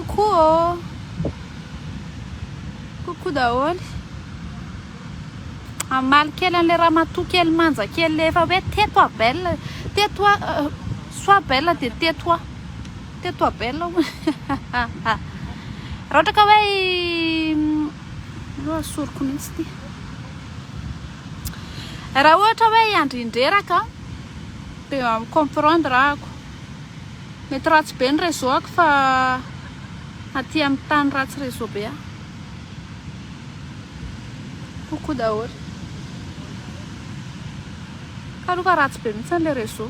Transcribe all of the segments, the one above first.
Coucou ô! Coucou daholo. Hamaly kely an'ilay ramatoa kely manja kely le efa hoe tais-toi belle, tais-toi, sois belle dia tais-toi. Tais-toi belle hono. Raha ohatra ka hoe aloha asoriko mihitsy ity. Raha ohatra hoe i Andry Indreraka dia mi-comprendre ahako. Mety ratsy be ny réseau ako fa aty amin'ny tany ratsy réseau be aho. Coucou daholo. Ka aloha fa ratsy be mihitsy ilay réseau.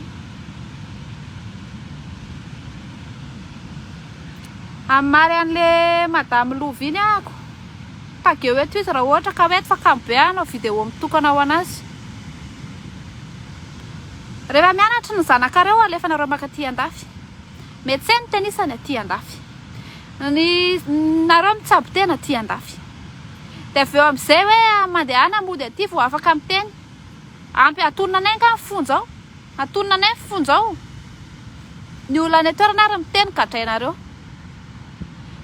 Hamaly an'le madame Lovy iny ahako. Tageo eto izy raha ohatra ka hoe eto fa kamo be aho hanao vidéo mitokana ho an'azy. Rehefa mianatra ny zanakareo alefanareo makaty andafy. Médecin no tenisany aty andafy. Ny nareo mitsabo tena aty andafy. Dia avy eo amin'izay hoe mandehana mody aty vao afaka miteny. Ampy atonina anay angaha ny fonja ao? Atonina anay ny fonja ao. Ny olona any an-toerana ary miteny gadrainareo.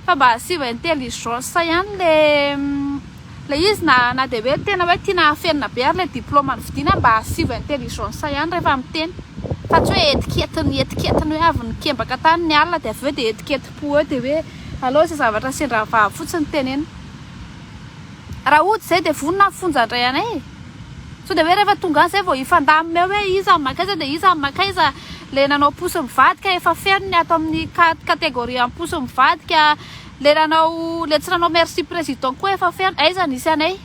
Fa mba asivo intelligence ihany le le izy na na dia hoe tena hoe tiana hafenina be ary le diplôme novidiana mba asivo intelligence ihany rehefa miteny. Fa tsy hoe etiketiny etiketiny hoe avy nikembaka tany ny alina dia avy eo dia etiketim-po eo dia hoe aleo izay zavatra sendra vava fotsiny tenenina. Raha hody izay dia vonona ny fonja handray anay e! Sao dia hoe rehefa tonga any izay vao hifandamina eo hoe iza no mankaiza dia iza no mankaiza. Ilay nanao posy mivadika efa feno ny ato amin'ny catégorie amin'ny posy mivadika. Ilay nanao, ilay tsy nanao merci président koa efa feno. Aiza no hisy anay?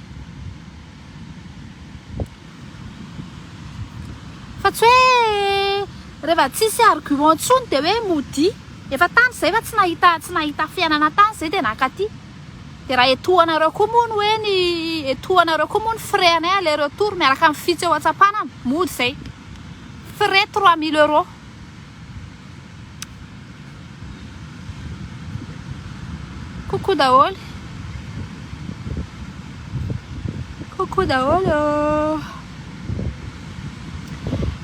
Fa tsy hoe rehefa tsisy argument intsony dia hoe modia. Efa tany izay fa tsy nahita tsy nahita fiainana tany izay dia nankaty. Dia raha etohanareo koa moa ny hoe ny etohanareo koa moa ny frais anay aller retour miaraka amin'ny fitsy eo Antsapanana, mody izay. Frais 3000 euros. Coucou daholo. Coucou daholo.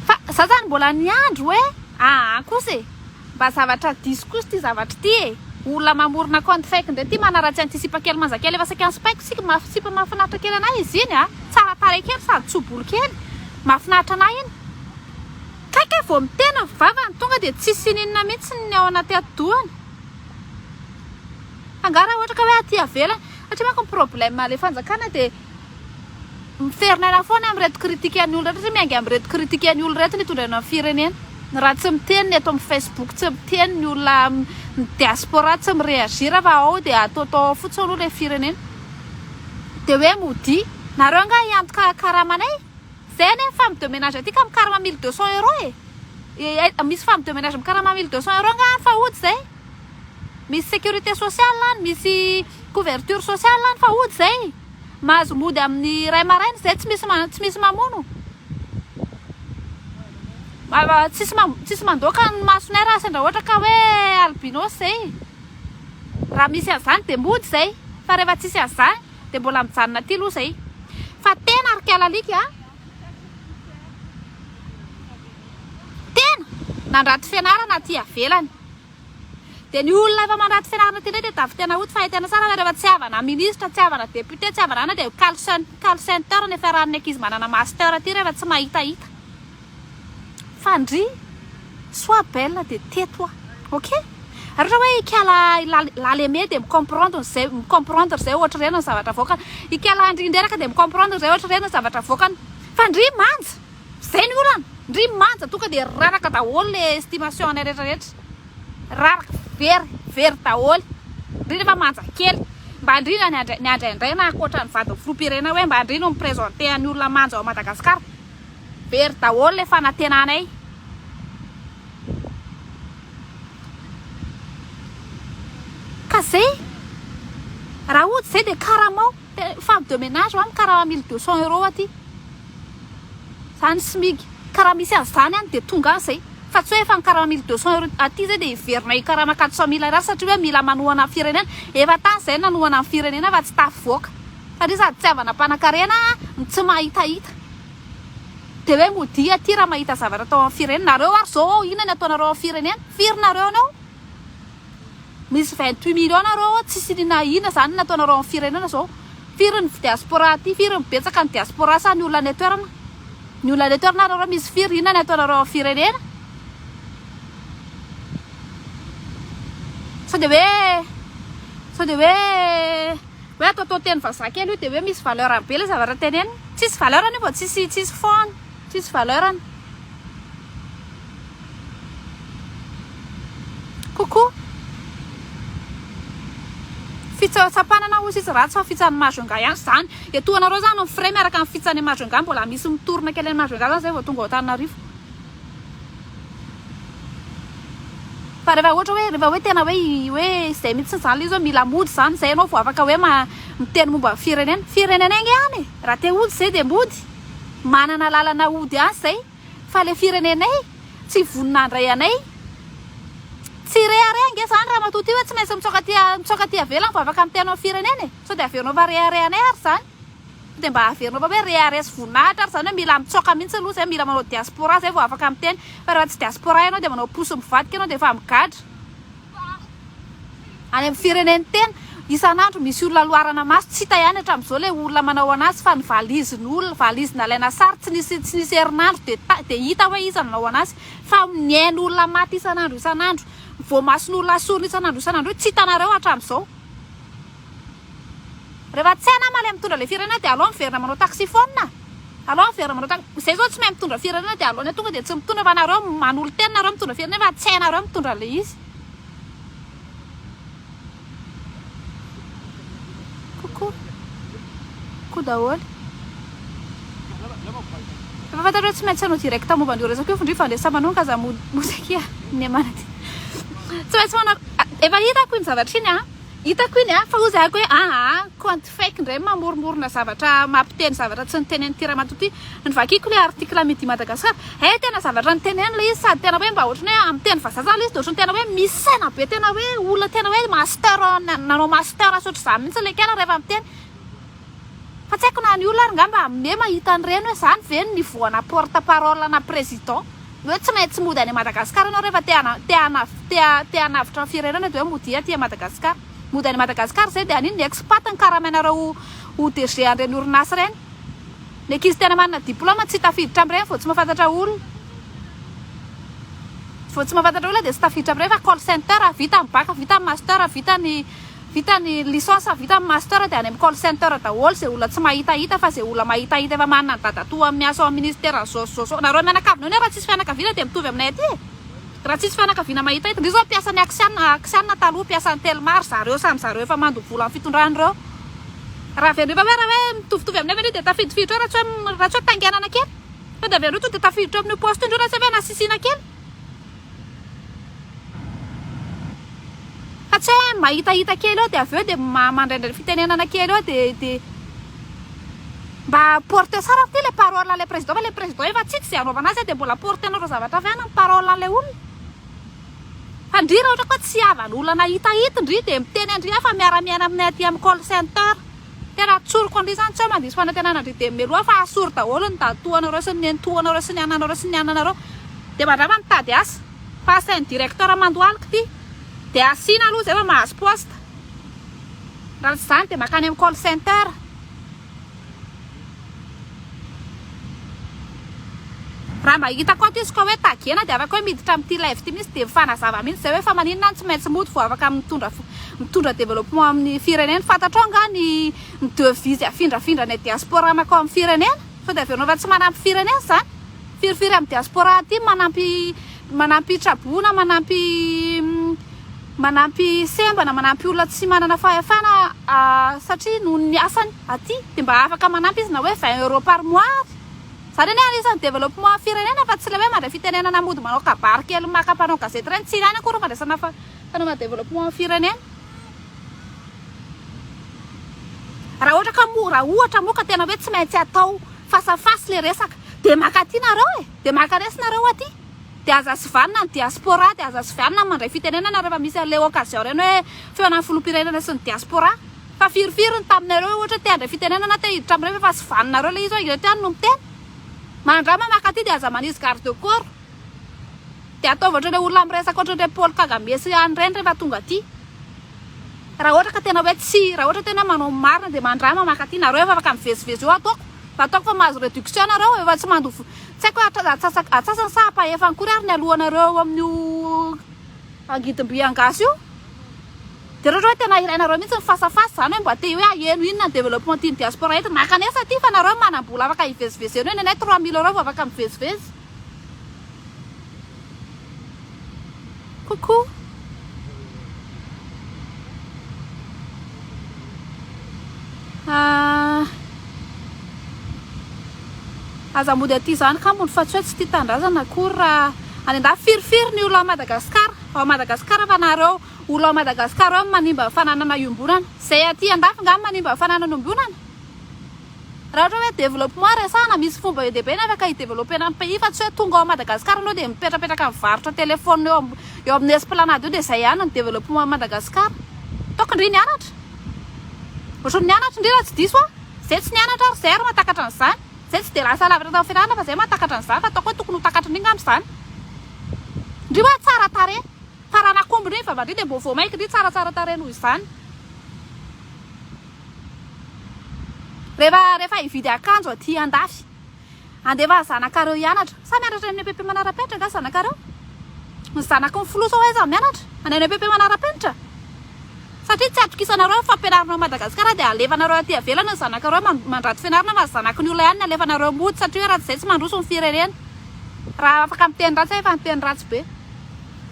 Fa za zany mbola niandry hoe aa kosa e. Mba zavatra diso kosa ity zavatra ity e! Olona mamorona compte fake indray ity manaratsy an'ity sipa kely manja kely efa saika nisipaiko isika maf sipa mahafinaritra kely anah izy iny a! Tsara tarehy kely sady tso-bolo kely mahafinaritra anah iny kay kay vao miteny ny vavany tonga dia tsisy ininona mihitsy ny ao anaty atidohany angaha raha ohatra ka hoe aty avelany satria manko ny problème le fanjakana dia Miferinaina foana amin'ireto critique ny olona ireto satria miainga amin'ireto critique ny olona ireto ny hitondrana ny firenena. Raha tsy miteny ny eto amin'ny Facebook, tsy miteny ny olona ny diaspora tsy mi-réagir fa ao dia ataotao ao fotsiny aloha ilay firenena. Dia hoe modia. Nareo angaha hiantoka karamanay? Zay anie ny femme de ménage aty ka mikarama 1200 euros e. Misy femme de ménage mikarama 1200 euros angaha any fa hody zay? Misy sécurité sociale any, misy couverture sociale any fa hody zay. Mahazo mody amin'ny iray maraina izay tsy misy tsy misy mamono. Tsisy tsisy mandoaka ny masonay raha sendra ohatra ka hoe albinos izay. Raha misy an'izany dia mody izay. Fa rehefa tsisy an'izany dia mbola mijanona aty aloha izay. Fa tena ry kalalika a! Tena nandrato fianarana aty avelany. Dia ny olona efa mandrato fianarana aty indray dia tavitena hody fa hay tena tsara fa rehefa tsy havana ministra, tsy havana député, tsy havana anona dia call call center ny fiarahan'ny ankizy manana master aty rehefa tsy mahitahita. Fa ndry sois belle dia tais-toi. Ok? Ary ohatra hoe ikala Laleme dia mi-comprendre izay mi-comprendre izay ohatra ireny ny zavatra avoakany. Ikala Andrindreraka dia mi-comprendre izay ohatra ireny ny zavatra avoakany. Fa ndry manja! Zay ny olana! Ndry manja tonga dia raraka daholo le estimation anay rehetra rehetra. Raraka, very, very daholo. Ndry nefa manja kely. Mba ndry na ny andraindray na ankoatra ny vadin'ny filoham-pirenena hoe mba ndry no mi-presenter ny olona manja ao Madagascar. Very daholo le fanantenanay. Ka zay, raha hody zay dia karamao. Femme de ménage hoa mikarama 1200 euros aty. Zany smig. Ka raha misy an'izany any dia tonga any zay. Fa tsy hoe efa nikarama 1200 euros aty zay dia hiverina hikarama 400 mille ariary satria hoe mila manohana ny firenena. Efa tany zay nanohana ny firenena fa tsy tafivoaka. Satria sady tsy havana mpanankarena no tsy mahitahita. Dia hoe modia aty raha mahita zavatra atao amin'ny firenena. Nareo ary zao ao inona ny ataonareo amin'ny firenena? Firy nareo any ao? Misy 28 millions nareo ao, tsisy inona inona zany nataonareo amin'ny firenena zao. Firy ny diaspora aty, firy ny betsaka ny diaspora sa ny olona any an-toerana? Ny olona any an-toerana nareo misy firy, inona ny ataonareo amin'ny firenena? Sao dia hoe, sao dia hoe, hoe ataotao teny vazaha kely io dia hoe misy valeur be ilay zavatra tenenina. Tsisy valeur-ny io vao tsisy, tsisy fond-ny, tsisy valeur-ny. Coucou. Fitsapanana hozy izy ratsy fa fitsan'ny Majunga ihany izany. Etoanareo izany ny frais miaraka amin'ny fitsan'ny Majunga mbola misy mitorina kely any Majunga izany izay vao tonga ao Antananarivo. Fa rehefa ohatra hoe rehefa hoe tena hoe hoe izay mihitsy izany ilay izy hoe mila mody izany izay ianao vao afaka hoe miteny momba ny firenena. Firenena ange any e! Raha te hody izay dia mody. Manana lalana hody any izay. Fa le firenenay tsy vonona handray anay. Tsy rehareha ange zany ramatoa ty hoe tsy maintsy mitsoaka aty mitsoaka aty avelany vao afaka miteny amin'ny firenena e. Sao dia averinao fa reharehanay ary zany. Sao dia mba averinao fa hoe rehareha sy voninahitra ary zany hoe mila mitsoaka mihitsy aloha zay, mila manao diaspora zay vao afaka miteny. Fa raha tsy diaspora ianao dia manao posy mivadika ianao dia efa migadra. Any amin'ny firenen'ny tena, isan'andro misy olona loarana maso, tsy hita ihany hatramin'izao ilay olona manao an'azy fa ny valizin'olona, valizy nalaina sary tsy nisy tsy nisy herinandro dia ta dia hita hoe iza no nanao an'azy fa ny ain'olona maty isan'andro isan'andro, ny voamason'olona asorina isan'andro isan'andro io tsy hitanareo hatramin'izao. Rehefa tsy hay nama ilay mitondra ilay firenena dia aleo miverina manao taxiphone. Aleo miverina manao taxi, izay izao tsy mahay mitondra firenena dia aleonay tonga dia tsy mitondra fa nareo manolo-tena nareo mitondra firenena fa tsy hainareo mitondra ilay izy. Coucou. Coucou daholo. Efa fantatro hoe tsy maintsy hanao direct momba an'io resaka io f'indria fandraisana manonga aza mody akia ny manana. Tsy maintsy manao efa hitako iny zavatra iny an. Hitako iny an, fa hoy zahako hoe aa compte fake indray mamoromorona zavatra mampiteny zavatra tsy nitenen'ity ramatoa ity. Novakiko ilay article Midi Madagascar, hay tena zavatra niteneniny ilay izy sady tena hoe mba ohatran'ny hoe amin'ny teny vazaha zany ilay izy dia ohatran'ny tena hoe misy saina be tena hoe olona tena hoe master nanao master sy ohatr'izany mihitsy ilay kala rehefa miteny. Fa tsy haiko na ny olona ary ngamba ame mahita an'ireny hoe zany ve ny niveau ana porte parole ana président hoe tsy maintsy mody any Madagascar ianao rehefa te hana te hana te te hanavotra ny firenena dia hoe modia aty Madagascar. Mody any Madagascar zay dia an'iny ny expat ny karamainareo ho ho DG an'ireny orinasa ireny. Ny ankizy tena manana diplôme tsy tafiditra amin'ireny vao tsy mahafantatra olona. Vao tsy mahafantatra olona dia tsy tafiditra amin'ireny fa call center vita ny bac, vita ny master, vita ny Vita ny licence, vita ny master dia any amin'ny call center daholo izay olona tsy mahitahita fa izay olona mahitahita efa manana ny dadatoany miasa ao amin'ny ministera zao sy zao zao. Nareo mianakavy nareo raha tsisy fianakaviana dia mitovy aminay aty e. Raha tsisy fianakaviana mahitahita. Ndry zao mpiasan'ny Axian, Axian taloha mpiasan'ny Telma ry zareo samy zareo efa mandoa vola amin'ny fitondrana ireo. Raha avy andreo fa hoe raha hoe mitovitovy aminay ve ndry dia tafidifiditra eo raha tsy hoe raha tsy hoe taingenana kely. Fa dia avy andreo tonga dia tafiditra eo amin'io poste io ndreo raha tsy hoe nasisina kely. Fa tsy hoe mahitahita kely eo dia avy eo dia mandraindray fitenenana kely eo dia dia mba porte tsara ity ilay parole an'ilay président fa ilay président efa tsy hita izay hanaovana azy dia mbola porte-nareo zavatra avy any ny parole an'ilay olona. Fa ndry raha ohatra ka tsy havan'olona nahitahita ndry dia miteny andry aho fa miara-miaina aminay aty amin'ny call center. Tena tsoriko andry izany tsy hoe mandiso fanantenana andry dia meloha fa asory daholo ny dadatoanareo sy ny nenitoanareo sy ny ananareo sy ny ananareo dia mandrama mitady asa fa asain'ny directeur mandohalika ity dia asiana aloha izay vao mahazo poste raha tsy izany dia makany amin'ny call center. Raha mba hitako ato izy ka hoe tagena dia afaka hoe miditra amin'ity live ity mihitsy dia mifanazava mihitsy izay hoe fa maninona no tsy maintsy mody vao afaka mitondra mitondra développement amin'ny firenena. Fantatrao angaha ny ny devise afindrafindra any diaspora mankao amin'ny firenena? Sao dia averinao fa tsy manampy firenena izany? Firifiry amin'ny diaspora aty manampy manampy traboina, manampy manampy sembana, manampy olona tsy manana fahefana satria noho ny asany aty dia mba afaka manampy izy na hoe 20 euros par mois ary. Zany anie anisan'ny développement firenena fa tsy le hoe mandray fitenenana mody manao kabary kely maka mpanao gazety ireny, tsy ilaina akory ny fandraisana fanaovana développement firenena. Raha ohatra ka moa, raha ohatra moa ka tena hoe tsy maintsy atao face à face le resaka dia maka aty nareo e, dia maka resy nareo aty. Dia aza sivanina ny diaspora, dia aza sivanina ny mandray fitenenana rehefa misy an'ilay occasion ireny hoe fihaonan'ny filoham-pirenena sy ny diaspora. Fa firifiry ny taminareo ohatra hoe te handray fitenenana te hiditra amin'ireny fa efa sivaninareo ilay izy hoe ireto ihany no miteny. Mandrama maka aty dia aza manisy garde corps. Dia ataovy ohatran'ireo olona miresaka ohatran'ireny Paul Kagame sy any ireny rehefa tonga aty. Raha ohatra ka tena hoe tsy, raha ohatra tena hoe manao ny marina dia mandrama mankaty nareo efa afaka mivezivezy eo ataoko fa ataoko fa mahazo réduction nareo efa tsy mandoa tsy haiko hoe atsasany sa ampahefany akory ary ny alohanareo eo amin'io angidimby angasy io. Dia raha ohatra hoe tena ilainareo mihitsy ny face à face izany hoe mba te hoe haheno inona ny développement tian'ny diaspora eto, mankanesa aty fa nareo manam-bola afaka hivezivezena eo, ny anay 3000 euros vao afaka mivezivezy. Coucou. Ah. Aza mody aty izany kambony fa tsy hoe tsy tia tanindrazana akory raha any an-dafy firifiry ny olona ao Madagascar ao Madagascar fa nareo olona ao Madagascar ao no manimba ny fananana iombonana izay aty an-dafy nga no manimba ny fananana iombonana Raha ohatra hoe développement resahana, misy fomba be dia be ny afaka hi-developper-na ny pays fa tsy hoe tonga ao Madagascar ianao dia mipetrapetraka mivarotra téléphone eo eo amin'ny esplanade eo dia izay ihany ny développement an'i Madagascar. Ataoko ndry nianatra. Ohatran'ny nianatra ndry raha tsy diso aho. Izay tsy nianatra ary izay ary mahatakatra an'izany. Izay tsy dia lasa lavitra tamin'ny fianarana fa izay mahatakatra an'izany fa ataoko hoe tokony ho takatry ndry angamba izany. Ndry hoa tsara tarehy. Fa raha nakomby ndry ny vava ndry dia mbô vao mainka ndry tsaratsara tarehy noho izany. Rehefa rehefa hividy akanjo aty andafy, andefa zanakareo hianatra. Sa mianatra any amin'ny EPP manara-penitra angaha zanakareo? Ny zanaky ny filoha sao aiza mianatra? Any amin'ny EPP manara-penitra? Satria tsy atokisanareo ny fampianarana ao Madagasikara dia alefanareo aty avelany ny zanakareo mandrato fianarana fa ny zanaky ny olona ihany no alefanareo mody satria hoe raha tsy izay tsy mandroso ny firenena. Raha afaka miteny ratsy aho efa niteny ratsy be.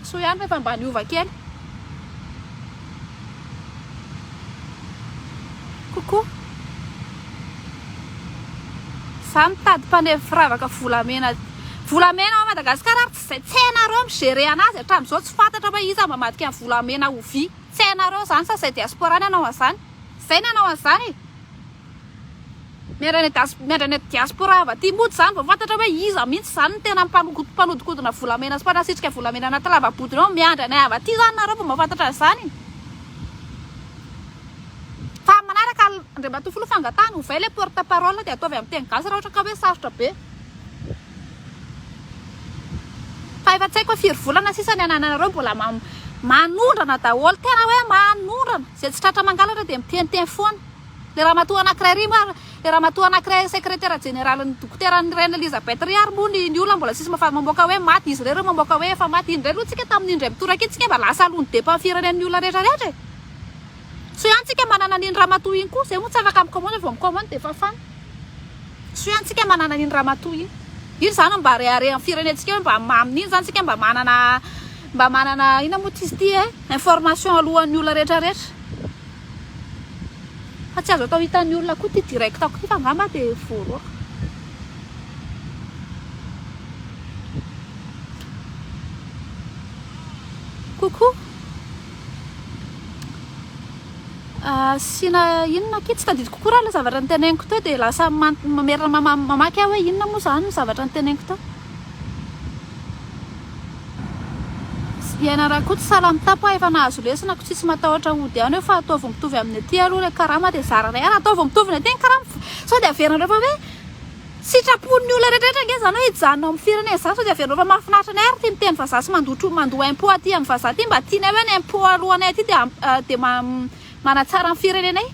Soa ihany fa efa mba niova kely. Coucou. Za mitady mpanefy firavaka volamena volamena ao Madagascar ary tsy zay tsy hainareo mi gérer anazy hatramin'izao tsy fantatra hoe iza mamadika ny volamena ho vy tsy hainareo zany sa zay diaspora ny hanao an'izany zay ny hanao an'izany e Miandry any das miandry any diaspora avy aty mody zany vao fantatra hoe iza mihitsy zany no tena mpanodikodina volamena sy mpanasitrika volamena anaty lava-bodiny ao miandry anay avy aty zany nareo vao mahafantatra an'izany fa manaraka Andriamatoa Filoha fangatahana ovay le porte parole dia ataovy amin'ny teny gasy raha ohatra ka hoe sarotra be fa efa tsy haiko hoe firy volana sisa ny anananareo mbola manondrana daholo tena hoe manondrana izay tsy tratra mangalatra dia miteniteny foana Le ramatoa anakiray ry moa le ramatoa anakiray sekretera jeneralin'ny dokoteran'ny reine Elizabeth ry ary moa ny ny olona mbola tsisy mafa mamoaka hoe maty izy irery mamoaka hoe efa maty iny indray aloha tsika tamin'iny indray mitoraka iny tsika mba lasa aloha ny depa firenen'ny olona rehetra rehetra e soa ihany tsika manana an'iny ramatoa iny koa zay moa tsy afaka mi-commande vao mi-commande dia fafana soa ihany tsika manana an'iny ramatoa iny iny zany mba reharehan'ny firenentsika hoe mba amin'iny zany tsika mba manana mba manana inona moa ty izy ity e information alohan'ny olona rehetra rehetra Fa tsy azo atao hitan'ny olona koa ity direct ako ity fa angamba dia voaroaka. Coucou. Asiana inona akia? Tsy tadidiko koa raha ilay zavatra noteneniko teo dia lasa mamerina mamaky aho hoe inona moa izany ny zavatra noteneniko teo. Iaina Rakoto sahala mitapo aho efa nahazo lesona ko tsisy matahotra hody any eo fa ataovy mitovy amin'ny aty aloha ilay karama dia zaranay ary ataovy mitovy ny aty ny karama sao dia averinareo fa hoe sitrapon'ny olona rehetra rehetra ange izany hoe hijanona ao amin'ny firenena izany sao dia averinareo fa mahafinaritra anay ary ity miteny vazaha sy mandoa mandoa impôt aty amin'ny vazaha aty mba tianay hoe ny impôt alohanay aty dia dia manatsara ny firenenay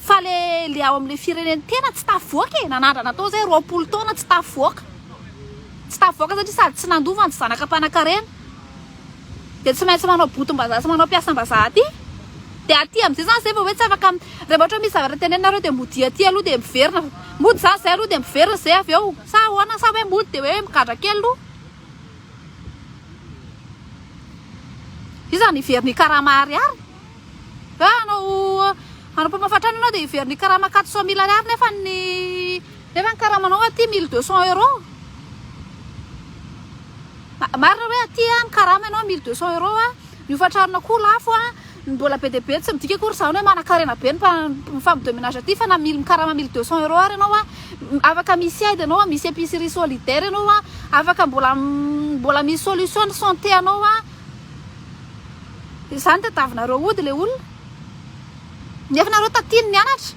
fa le le ao amin'ilay firenena tena tsy tafavoaka e nanandrana tao zay 20 taona tsy tafavoaka Tsy tafavoaka satria sady tsy nandova no tsy zanaka mpanankarena. Dia tsy maintsy manao botom-bazaha sy manao mpiasam-bazaha aty. Dia aty amin'izay izany izay vao hoe tsy afaka rehefa ohatra hoe misy zavatra teneninareo dia modia aty aloha dia miverina. Mody izany izay aloha dia miverina izay avy eo. Sa ahoana? Sa hoe mody dia hoe migadra kely aloha? Iza no hiverina hikarama ariary? Hoe hanao hanao mpamafa trano ianao dia hiverina hikarama 400 mille ariary nefa ny nefa ny karamanao aty 1200 euros. Marina hoe aty a mikarama ianao 1200 euros a, ny hofan-tranonao koa lafo a, mbola be dia be tsy midika akory izany hoe manankarena be ny ny femme de ménage aty fa na mille mikarama 1200 euros ary ianao a, afaka misy aide ianao a, misy épicerie solidaire ianao a, afaka mbola mbola misy solution ny santé anao a. Izany tadiavinareo hody ilay olona. Nefa nareo taty no nianatra.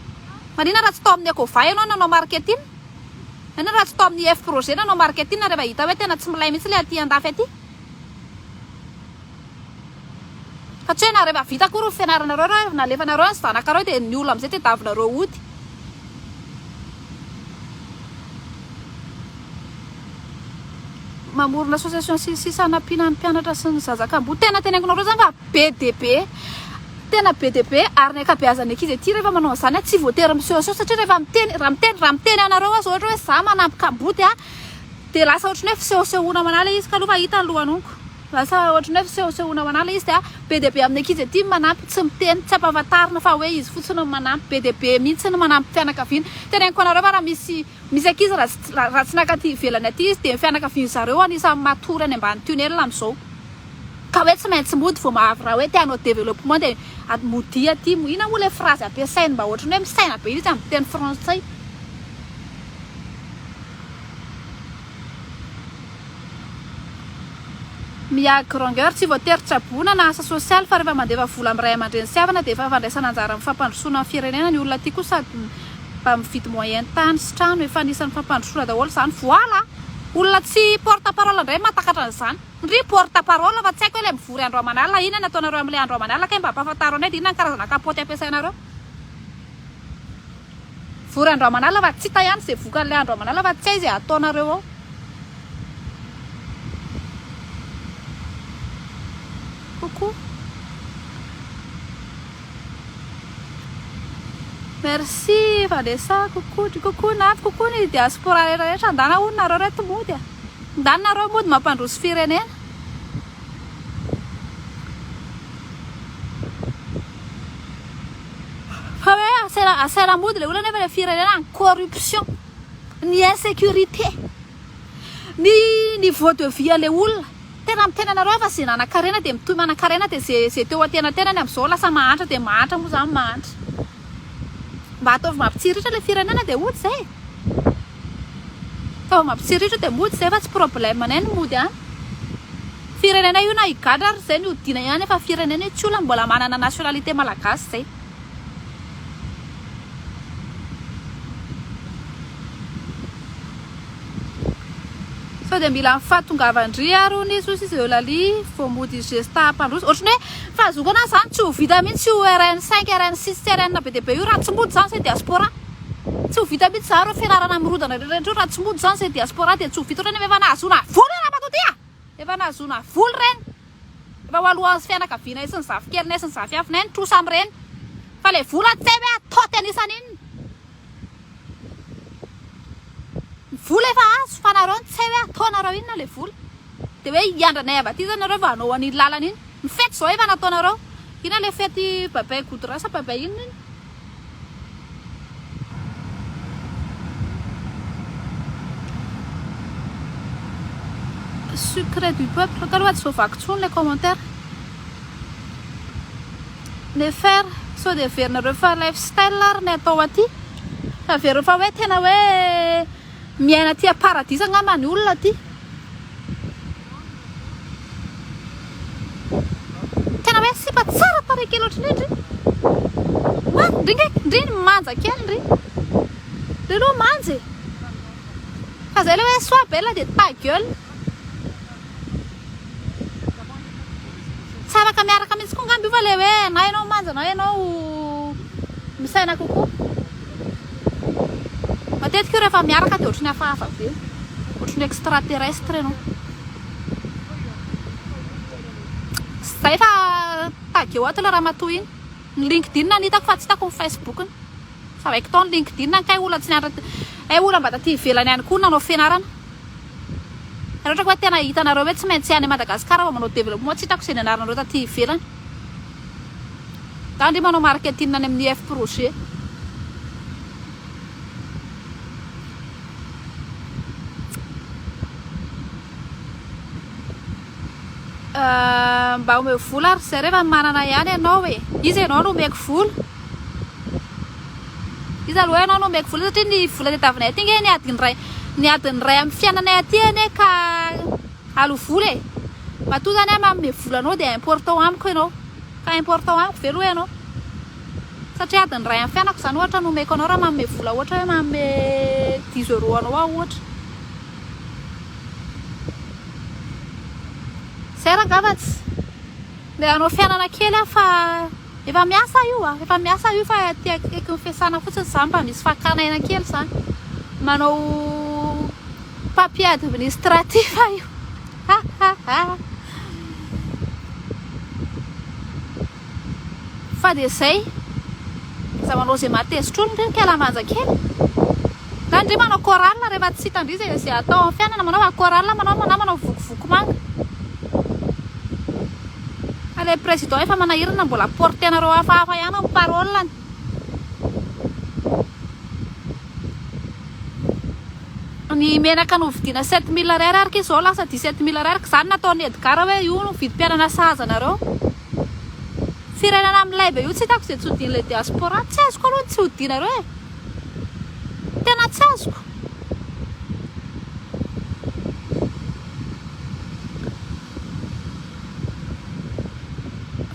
Manina raha tsy tao amin'ny Ecova ianao nanao marketing? Manina raha tsy tao amin'ny IF projet nanao marketing rehefa hita hoe tena tsy milay mihitsy ilay aty andafy aty? Fa tsy hoe na rehefa vita akory ny fianaranareo raha nalefanareo any zanakareo dia ny olona amin'izay tediavinareo hody. Mamorona association sy ny sisa hanampiana ny mpianatra sy ny zaza kamboty. Tena teneniko anareo zany fa be dia be. Tena be dia be ary ny ankabeazan'ny ankizy aty rehefa manao an'izany tsy voatery misehoseho satria rehefa miteny raha miteny raha miteny anareo aho zao ohatra hoe za manampy kamboty a dia lasa ohatran'ny hoe fisehosehoana ho anah ilay izy ka aloha fa hita ny lohan'oniko. Lasa ohatran'ny hoe fisehosehoana ho anah ilay izy dia be dia be amin'ny ankizy aty ny manampy tsy miteny tsy ampahafantarina fa hoe izy fotsiny no manampy. Be dia be mihitsy ny manampy fianakaviana. Teneniko anareo fa raha misy Misy ankizy raha tsy naka aty ivelany aty izy dia ny fianakavian zareo anisan'ny matory any ambany tunnel amin'izao. Ka hoe tsy maintsy mody vao mahavy raha hoe te hanao développement dia modia aty. Inona moa ilay phrase ampiasainy mba ohatran'ny hoe misaina be izy amin'ny teny frantsay. Mia Granger, tsy voatery tsaboina na asa sosialy fa rehefa mandefa vola amin'ny ray aman-dreny sy havana dia efa fandraisana anjara amin'ny fampandrosoana ny firenena ny olona aty koa sady mba mividy moyen tany sy trano efa anisan'ny fampandrosoana daholo izany voila! Olona tsy porte parole indray mahatakatra an'izany ndry porte parole fa tsy haiko hoe ilay mivory andro aman'alina inona ny ataonareo amin'ilay andro aman'alina kay mba ampahafantaro anay dia inona ny karazana kapoty ampiasainareo Vory andro aman'alina fa tsy hita ihany izay vokan'ilay andro aman'alina fa tsy hay izay ataonareo ao. Coucou. Merci Vanessa, coucou, coucou Navy, coucou ny diaspora rehetra rehetra, andana hono nareo reto mody a. Andana nareo mody mampandroso firenena. Fa hoe asaina asaina mody le olona nefa le firenena ny corruption, ny insécurité, ny niveau de vie an'le olona. Tena miteny anareo aho fa ze nanankarena dia mitohy manankarena dia ze ze teo antenatenany amin'izao lasa mahantra dia mahantra moa zany mahantra. Mba ataovy mampitsiriritra le firenena dia hody zay e. Ataovy mampitsiriritra dia mody zay fa tsy problème anay ny mody any. Firenena io na higadra ary zay ny hodiana ihany efa firenena io tsy olona mbola manana nationalité malagasy zay. Sao dia mila ny fahatongavan-dry ary hono izy hoy izy Eulalie vao mody gesta hampandroso. Ohatran'ny hoe fahazoako anazy zany tsy ho vita mihitsy io RN 5, RN 6 sy RN be dia be io raha tsy mody zany zay diaspora. Tsy ho vita mihitsy zany ireo fianarana mirodana rehetra ireo raha tsy mody zany zay diaspora dia tsy ho vita ohatran'ny efa nahazoana vola ramatoa ty a! Efa nahazoana vola ireny. Efa ho alohan'ny fianakavianay sy ny zafikelinay sy ny zafiafinay ny trosa amin'ireny. Fa ilay vola tsy hay hoe atao teny isan'inona. Ny vola efa azo fa nareo no tsy hay hoe ataonareo inona ilay vola. Dia hoe hiandranay avy aty zany nareo vao hanao an'iny lalana iny. Ny fety izao efa nataonareo. Inona ilay fety babay goudron sa babay inona iny? Secret du peuple, ka aloha tsy voavaky intsony ilay commentaire. Nefer, sao dia heverinareo fa lifestyle ary ny atao aty? Heverina fa hoe tena hoe miaina aty am-paradisa angamba ny olona aty. Tena hoe sipa tsara tarehy kely ohatran'ny hoe ndry. Oa, ndry nge, ndry ny manja kely ndry. Ndry aloha manja e. Fa zay le hoe sois belle dia ta gueule. Tsy afaka miaraka mihitsy koa angamba io fa le hoe na ianao manja na ianao misaina kokoa. Matetika io rehefa miaraka dia ohatran'ny hafahafa be. Ohatran'ny extraterrestre ianao. Zay fa tageo ato ilay ramatoa iny. Ny LinkedIn no hitako fa tsy hitako ny Facebook-ny. Savaiko tao ny LinkedIn kay olona tsy nianatra hay olona mba taty ivelany ihany koa nanao fianarana. Raha ohatra ka hoe tena hitanareo hoe tsy maintsy any Madagascar vao manao développement tsy hitako izay nianaranareo taty ivelany. Za ndry manao marketing any amin'ny IF projet. Mba omeo vola ary zay rehefa manana ihany ianao e. Iza ianao no omeko vola? Iza aloha ianao no omeko vola satria ny vola tadiavinay aty nge ny adiny iray ny adiny iray amin'ny fiainanay aty anie ka aloha vola e. Matoa zany aho manome vola anao dia important amiko ianao. Ka important amiko ve aloha ianao? Satria adiny iray amin'ny fiainako izany ohatra no omeko anao raha manome vola ohatra hoe manome dix euros anao aho ohatra. Zay rangah fa tsy. Ndeha hanao fiainana kely aho fa efa miasa io a, efa miasa io fa aty akaikin'ny fiasana fotsiny za mba misy fakana aina kely zany. Manao papier administratif io. Fa dia zay. Aza manao izay mahatezitra olona ndry kala manja kely. Na ndry manao chorale rehefa tsy hitan-dry izay izay atao amin'ny fiainana manao fa chorale manao na manao vokovoko manga. Fa ilay président efa manahirana mbola porter-nareo hafahafa ihany ny parole-ny. Ny menaka novidiana 7000 ariary ary k'izao lasa 17000 ariary k'izany nataon'i Edgar hoe io no vidim-piainana sahaza anareo. Firenena milay be io tsy hitako izay tsy hodian'ilay diaspora. Tsy azoko aloha ny tsy hodianareo e. Tena tsy azoko.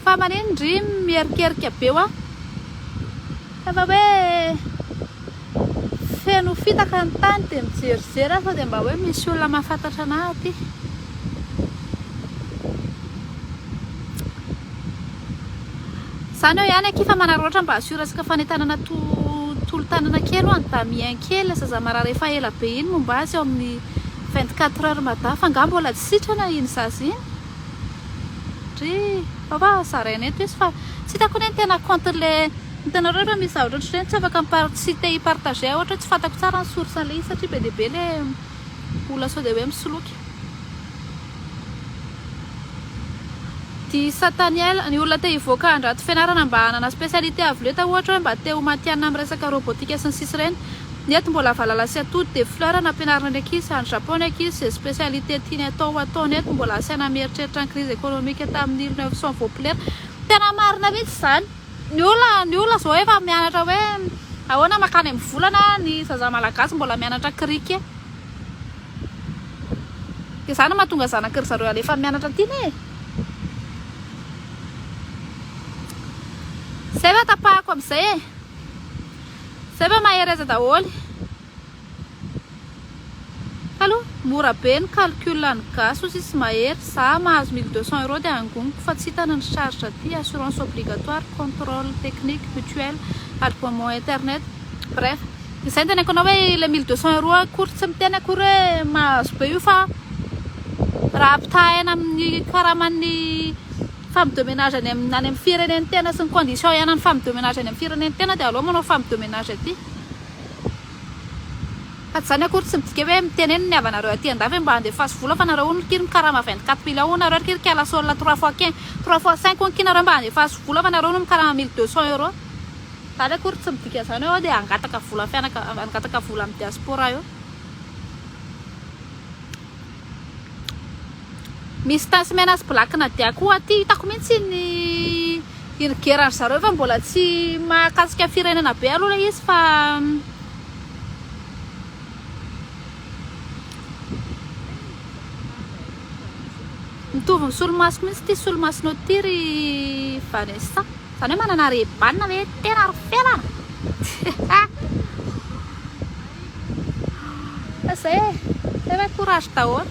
Fa manino ndry mierikerika be hoa. Efa hoe feno fitaka ny tany dia mijerijery aho sao dia mba hoe misy olona mahafantatra anah aty. Zany eo ihany akia fa manararaotra mba asio resaka fanentanana tolo-tanana kely ho an'i Damien kely zaza marary efa ela be iny momba azy ao amin'ny 24 heures mada fa nga mbola tsy sitrana iny zaza iny? Dry fa fa zaraina eto izy fa tsy hitako anie ny tena compte le hitanareo rehefa misy zavatra ohatr'ireny tsy afaka mi-par tsy te hi-partager aho ohatra hoe tsy fantako tsara ny source an'ilay izy satria be dia be le olona sao dia hoe misoloky. Di Sataniel, ny olona te hivoaka handrato fianarana mba hanana spécialité avo lenta ohatra hoe mba te ho matihanina amin'ny resaka robotique sy ny sisa ireny. Ny eto mbola valala sy atody dia fleur no ampianarina ny ankizy, any Japon ny ankizy izay spécialité tiany atao ho ataony eto mbola asaina mieritreritra ny crise économique tamin'ny 1900 vopilera. Tena marina mihitsy izany. Ny olona ny olona izao efa mianatra hoe ahoana mankany amin'ny volana, ny zaza malagasy mbola mianatra criquet. Dia izany no mahatonga zanaky ry zareo alefa mianatra aty anie e! Zay fa tapahako amin'izay e! Zay fa mahereza daholo. Aloha, mora be ny calcul ny gasy hozy izy mahery, za mahazo 1200 euros dia angoniko fa tsy hitany ny charge aty, assurance obligatoire, controle technique, mutuelle, abonnement internet, bref. Izay no teneniko anao hoe ilay 1200 euros akory tsy miteny akory hoe mahazo be io fa raha ampitahaina amin'ny karaman'ny femme de ménage any amin'ny any amin'ny firenen'ny tena sy ny condition iainan'ny femme de ménage any amin'ny firenen'ny tena dia aleo manao femme de ménage aty. Fa tsy izany akory tsy midika hoe miteneno ny havanareo aty andafy hoe mba andefaso vola fa nareo hono ry mikarama 24 millions hono nareo ry kala sol 3 fois 15 3 fois 5 hono kinareo mba andefaso vola fa nareo hono mikarama 1200 euros. Zany akory tsy midika zany hoe dia hangataka vola fianaka hangataka vola amin'ny diaspora eo. Misy tasy mena sy black Nadia koa aty hitako mihitsy iny iny guerre ry zareo fa mbola tsy mahakasika firenena be aloha ilay izy fa mitovy ny solomasoko mihitsy ity solomasonao ity ry Vanessa. Zany hoe manana Ray-Ban ve tena ry felana? Fa zay e, zay hoe courage daholo.